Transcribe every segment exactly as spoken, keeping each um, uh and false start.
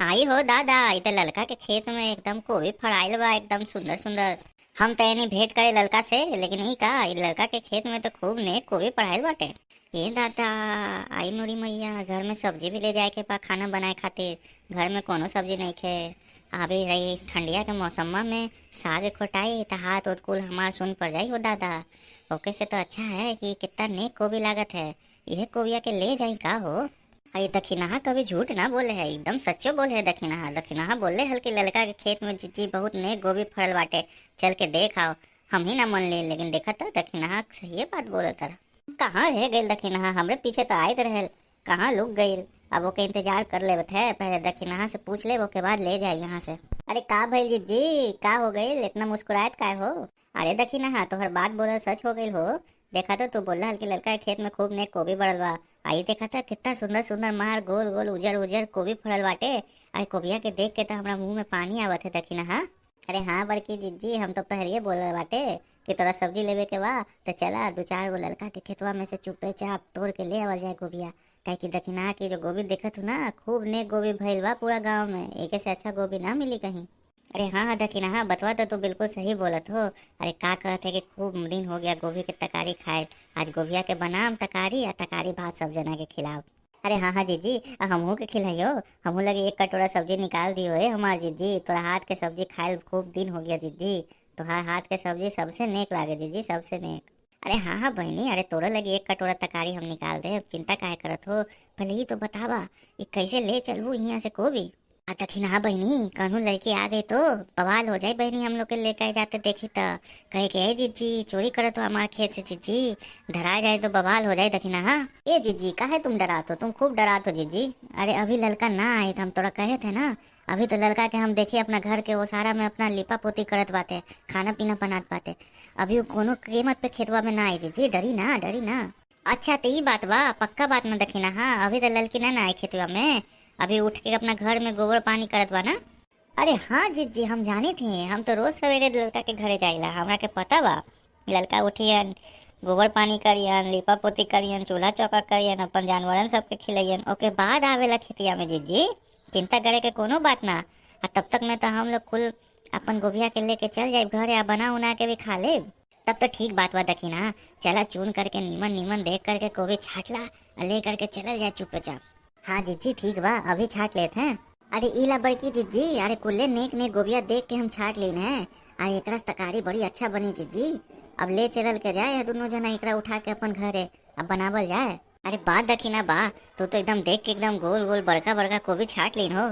आई हो दादा, ई त ललका के खेत में एकदम कोबी फड़ाइल बा, एकदम सुंदर सुंदर। हम त एनी भेंट करे ललका से, लेकिन ई का, ई ललका के खेत में त खूब नेक कोबी फड़ाइल बाटे। ए दादा, आई मोरी मैया, घर में सब्जी भी ले जाए के बा खाना बनाए खातिर। घर में कोनो सब्जी नइखे। अभी रही इस ठंडिया के मौसमा में साग खोटाई त हाथ ओत कुल हमार सुन पड़ जाई हो दादा। ओके से तो अच्छा है कि कितना नेक कोबी लागत है। यह कोबिया के ले जाई का हो? अरे दखिनहा कभी झूठ ना बोले है, एकदम सच्चो बोले है दखिनहा। दखिनहा बोले हल कि ललका के खेत में जिज्जी बहुत नेक गोभी फड़ल बाटे, चल के देख आओ। हम ही ना मन ले, लेकिन देखा त दखिनहा सही बात बोलत रहा। कहाँ रह गइल दखिनहा? हमरे पीछे तो आइत रहल, कहाँ लुक गइल? अब ओके इंतजार कर लेवत है, पहले दखिनहा से पूछ लेब, ओके बाद ले जाए यहाँ से। अरे का भइल जिज्जी, का हो गइल, इतना मुस्कुरात काय हो? अरे दखिनहा, तोहर बात बोलल सच हो गइल हो। देखा तो तू बोलल हल कि ललका के खेत में खूब नेक कोबी बढ़ल बा। आई देखा त कितना सुंदर सुंदर मार गोल गोल उजर उजर कोबी फड़ल बाटे। अरे कोबिया के देख के तो हमरा मुंह में पानी आवत है दखिनहा। अरे हाँ बड़की जिज्जी, हम तो पहले बोलल बाटे कि तोरा सब्जी लेवे के बा, तो चला दो चार गो ललका के खेतवा में से चुप्पे चाप तोड़ के ले आवल जाए गोबिया। काहे कि दखिनहा के जो गोभी देखत हो ना, खूब नेक गोभी भइल बा पूरा गाँव में, एके से अच्छा गोभी ना मिली कहीं। अरे हाँ हाँ दखिनहा, बतवा तो तू बिल्कुल सही बोलत हो। अरे का कहत है कि खूब दिन हो गया गोभी के तकारी खाए, आज गोभिया के बनाम तकारी या तकारी भात सब जना के खिलाओ। अरे हाँ हाँ जिज्जी, आ हमहू के खिलाइयो, हमहू लगे एक कटोरा सब्जी निकाल दियो। ए हमार जिज्जी, तोरा हाथ के सब्जी खाइल खूब दिन हो गया जिज्जी। तोहार हाथ के सब्जी सबसे नेक लागे जिज्जी, सबसे नेक। अरे हाँ हाँ बहिनी, अरे तोरा लगे एक कटोरा तकारी हम निकाल दे, चिंता काहे करत हो? पहले ही तो बतावा, ये कैसे ले चलबू यहाँ से कोबी? आ दखिनहा बहिनी, कहूँ लड़की आ गई तो बवाल हो जाए बहिनी, हम लोग के लेके जाते देखी त कहे के, "ए जिज्जी, चोरी करत हो हमार खेत से जिज्जी, धरा जाए तो बवाल हो जाए दखिनहा।" ए जिज्जी, काहे तुम डरात हो? तुम खूब डरात हो जिज्जी। अरे अभी ललका ना आई तो हम तोरा कहे थे ना, अभी तो ललका के हम देखी अपना घर के ओसारा में अपना लिपा पोती करत बाटे, खाना पीना बनात बाटे। अभी वो कोनो कीमत पे खेतवा में ना आई जिज्जी, डरी ना, डरी ना। अच्छा, त ई बात बा, पक्का बात ना दखिनहा? हाँ, अभी त ललकी ना, ना आई खेतवा में, अभी उठ के अपना घर में गोबर पानी करत बा ना। अरे हाँ जिज्जी, हम जानी थी, हम तो रोज सवेरे ललका के घरे जाइला, हमरा के पता बा। ललका उठियन, गोबर पानी करियन, लीपा पोती करियन, चूल्हा चौका करियन, अपन जानवरन सबके खिलइयन, ओके बाद आवेला खेतिया में जिज्जी। चिंता करे के कोनो बात ना। आ तब तक में तो हम लोग कुल अपन गोभिया के लेके चल जाइब घरे, आ बना उना के भी खा लेब। तब तो ठीक बात बा दखिनहा, चला चुन करके नीमन नीमन देख करके गोभी छाट ला, आ ले करके चलल जाए चुपचाप। हाँ जिज्जी, ठीक बा, अभी छाट लेत हैं। अरे ई ला बड़की जिज्जी, अरे कुल्ले नेक नेक गोभिया देख के हम छाट लेन है। अरे एकरा तकारी बड़ी अच्छा बनी जिज्जी, अब ले चलल के जाए दुनों जना एकरा उठा के अपन घरे, अब बनावल जाए। अरे बा दखिनहा बा, तू तो एकदम देख के एकदम गोल गोल बड़का बड़का कोबी छाट लीन हो।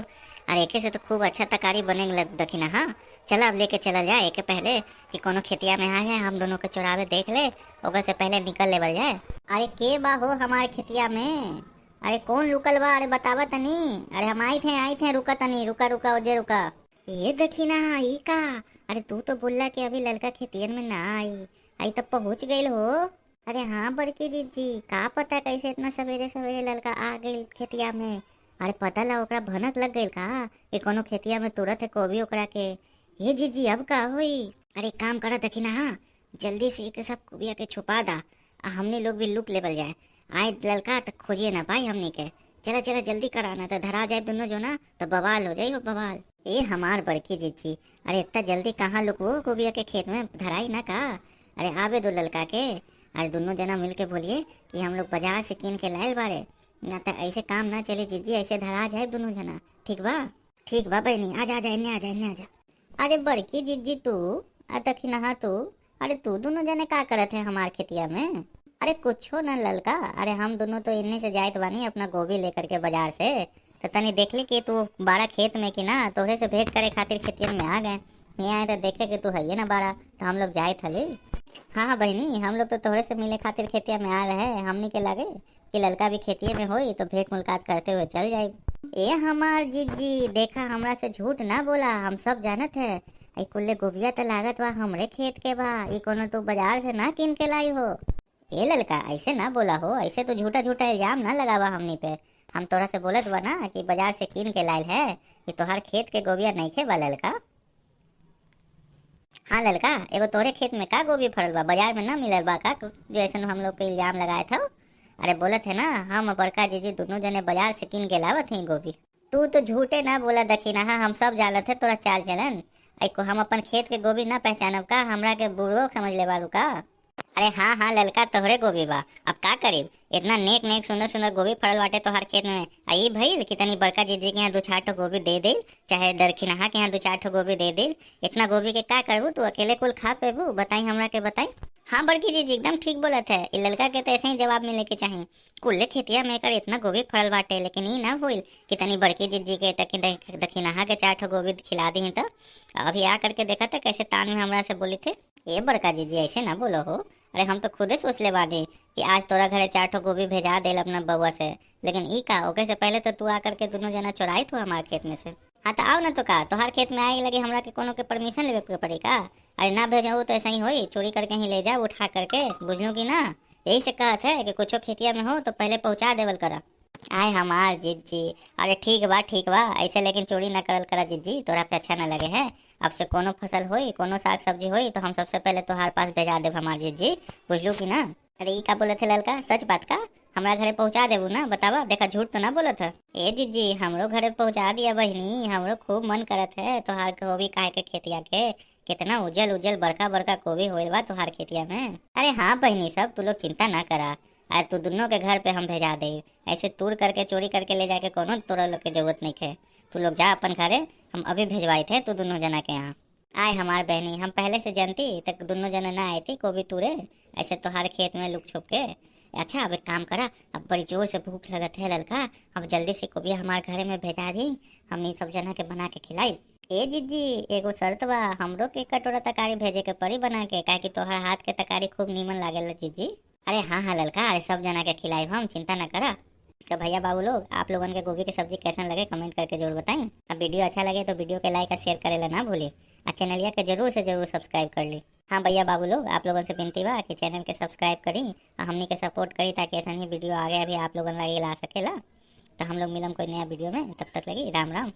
अरे एके से तो खूब अच्छा तकारी बने लग दखिनहा। हाँ, चला अब लेके चलल जाए एके पहले कि कोनो खेतिया में आ जाए, हम दोनों के चोरावे देख ले, ओकर से पहले निकल लेवल जाए। अरे के बा हो हमार खेतिया में? अरे कौन लुकल बा? अरे बतावा तनी। अरे हम आई थे, आई थे, रुका तनी, रुका रुका, ओजे रुका। ए दखिनहा, ई का? अरे तू तो बोलला कि अभी ललका खेतियन में ना आई, आई तब पहुँच गइल हो। अरे हाँ बड़की जिज्जी, का पता कैसे इतना सवेरे सवेरे ललका आ गइल खेतिया में। अरे पता ला ओकरा भनक लग गइल का कि कोनो खेतिया में तुरत है कोबी ओकरा के। हे जिज्जी, अब का होई? अरे एक काम करा दखिनहा, हाँ, जल्दी से एके सब कोबिया के छुपा दा, आ हमने लोग भी लुक लेवल जाए। आए ललका त खोजिए ना पाई हमनी के। चला चला जल्दी करा ना, त धरा जाए दुनों जना, त बवाल हो जाई हो बवाल। ए हमार बड़की जिज्जी, अरे इतना जल्दी कहाँ लुकबो कोबिया के खेत में, धराई ना का? अरे आवे दो ललका के। अरे दुनों जना मिल के बोलिए कि हम लोग बाजार से कीन के लायल बारे, ना त ऐसे काम ना चले जिज्जी, ऐसे धरा जाए दुनों जना। ठीक बा? ठीक बा बहिनी, आ जा, आ जा, एन्ने आ जा, एन्ने आ जा। अरे बड़की जिज्जी तू, आ दखिनहा तू, अरे तू दुनों जने का करत है हमार खेतिया में? अरे कुछो न ललका, अरे हम दुनों तो इन्ने से जाइत बानी अपना गोभी लेकर के बाजार से, तो तनी देख ली कि तू बाड़ा खेत में कि ना, तोहरे से भेंट करे खातिर खेतियन में आ गए। यहाँ आए तो देखे कि तू हइये ना बाड़ा, तो हम लोग जाइत हली। हाँ हाँ बहिनी, हम लोग तो तोहरे से मिले खातिर खेतिया में आ रहे, हमनी के लगे कि ललका भी खेतिये में होई तो भेंट मुलाकात करते हुए चल जाई। ए हमार जिज्जी, देखा हमरा से झूठ ना बोला, हम सब जानत है। ई कुल्ले गोभिया त लागत बा हमरे खेत के बा, ई कोनो तू बाजार से ना कीन के लाई हो। ए ललका, ऐसे ना बोला हो, ऐसे तू झूठा झूठा इल्जाम ना लगावा हमनी पे। हम तोरा से बोलत बा ना कि बाजार से कीन के लायल है, कि तोहार खेत के गोभिया नइखे बा ललका। हाँ ललका, एगो तोरे खेत में का गोभी फड़ल बा, बाजार में ना मिलल बा का, जो ऐसन हम लोग पे इल्जाम लगाए था? अरे बोलत है ना, हम और बड़का जीजी दोनों जने बाजार से कीन के लावत हैं गोभी। तू तो झूठे ना बोला दखिनहा, हम सब जानत है तोरा चाल चलन। ऐ को हम अपन खेत के गोभी ना पहचानब का? हमरा के बुड़बक समझ ले बारू का? अरे हाँ हाँ ललका, तोहरे गोभी बा, अब का करीब? इतना नेक नेक सुंदर सुंदर गोभी फड़ल बाटे तोहार खेत में। आ ई भइल कि तनी बड़का जिज्जी के यहाँ दू चार ठो गोभी दे दे, चाहे दरखिनहा के यहाँ दू चार ठो गोभी दे दे। इतना गोभी के का करबू तू? अकेले कुल खा पेबू? बताई हमरा के बताई। हाँ बड़की जिज्जी एकदम ठीक बोलत है, ई ललका के तो ऐसे ही जवाब मिले के चाही। कुल्ले खेतिया में एकर इतना गोभी फड़ल बाटे, लेकिन ई ना होइल कि तनी बड़की जिज्जी के तक दखिनहा के चार ठो गोभी खिला दी तो। अभी आ करके देखा था कैसे तान में हमरा से बोली थे। ए बड़का जिज्जी, ऐसे ना बोलो हो। अरे हम तो खुदे सोच ले बानी कि आज तोरा घरे चार ठो गोभी भेजा देल अपना बउआ से, लेकिन ई का, ओके से पहले तो तू आकर के दोनों जना चोराई तू हमारे खेत में से। हाँ तो आओ ना तो का, तोहार खेत में आए लगे हमरा के कोनो के परमिशन लेवे के पड़ी का? अरे ना भेजो तो ऐसा ही होई, चोरी करके ही ले जाओ उठा करके, बुझलू कि ना? यही से कहत है कि कुछो खेतिया में हो तो पहले पहुँचा देवल करा। आय हमार जिज्जी, अरे ठीक बा ठीक बा, ऐसे लेकिन चोरी ना करल करा जिज्जी, तोरा पे अच्छा ना लगे है। अब से कोनो फसल होई, कोनो साग सब्जी होई तो हम सबसे पहले तोहार पास भेजा देब हमार जिज्जी, बुझलू कि ना? अरे ई का बोलत है ललका, सच बात का? हमरा घरे पहुँचा देबू ना, बतावा, देखा झूठ तो ना बोलत है। ए जिज्जी, हमरो घरे पहुँचा दिया बहिनी, हमरो खूब मन करत है तोहार गोभी खाए के खेतिया के। कितना उज्जल उज्जल बड़का बड़का गोभी होइल बा तोहार खेतिया में। अरे हाँ बहिनी सब, तू लोग चिंता ना करा, अरे तू दुनों के घर पे हम भेजा दे। ऐसे तूर करके चोरी करके ले जाके कोनो तोरा लोग के जरूरत नहीं है। तू लोग जा अपन घरे, हम अभी भेजवाई थे तू दुनों जना के यहाँ। आय हमार बहनी, हम पहले से जानती तक दुनों जना ना आती गोभी तूरे, ऐसे तोहार खेत में लुक छुप के। अच्छा अब एक काम करा, अब बड़ी जोर से भूख लगत है ललका, अब जल्दी से गोभी हमार घरे में भेजा दी, हमनी सब जना के बना के खिलाई। ए जिज्जी, एगो शर्त बा, हमरो के कटोरा तरकारी भेजे के पड़ी बना के, काहे कि तोहर हाथ के तरकारी खूब नीमन लागेला जिज्जी। अरे हाँ हाँ ललका, अरे सब जना के खिलाइब हम, चिंता ना करा। तो भैया बाबू लोग, आप लोगन के गोभी के सब्जी कैसन लगे कमेंट करके जरूर बताई। अब वीडियो अच्छा लगे तो वीडियो के लाइक और शेयर करेला ना भूली, और चैनलिया के जरूर से जरूर सब्सक्राइब कर ली। हाँ भैया बाबू लोग, आप लोगन से विनती बा कि चैनल के सब्सक्राइब करी और हमनी के सपोर्ट करी, ताकि ऐसा ही वीडियो आगे अभी आप लोगन लागे ला सकेला। तो हम लोग मिलम कोई नया वीडियो में, तब तक लगी राम राम।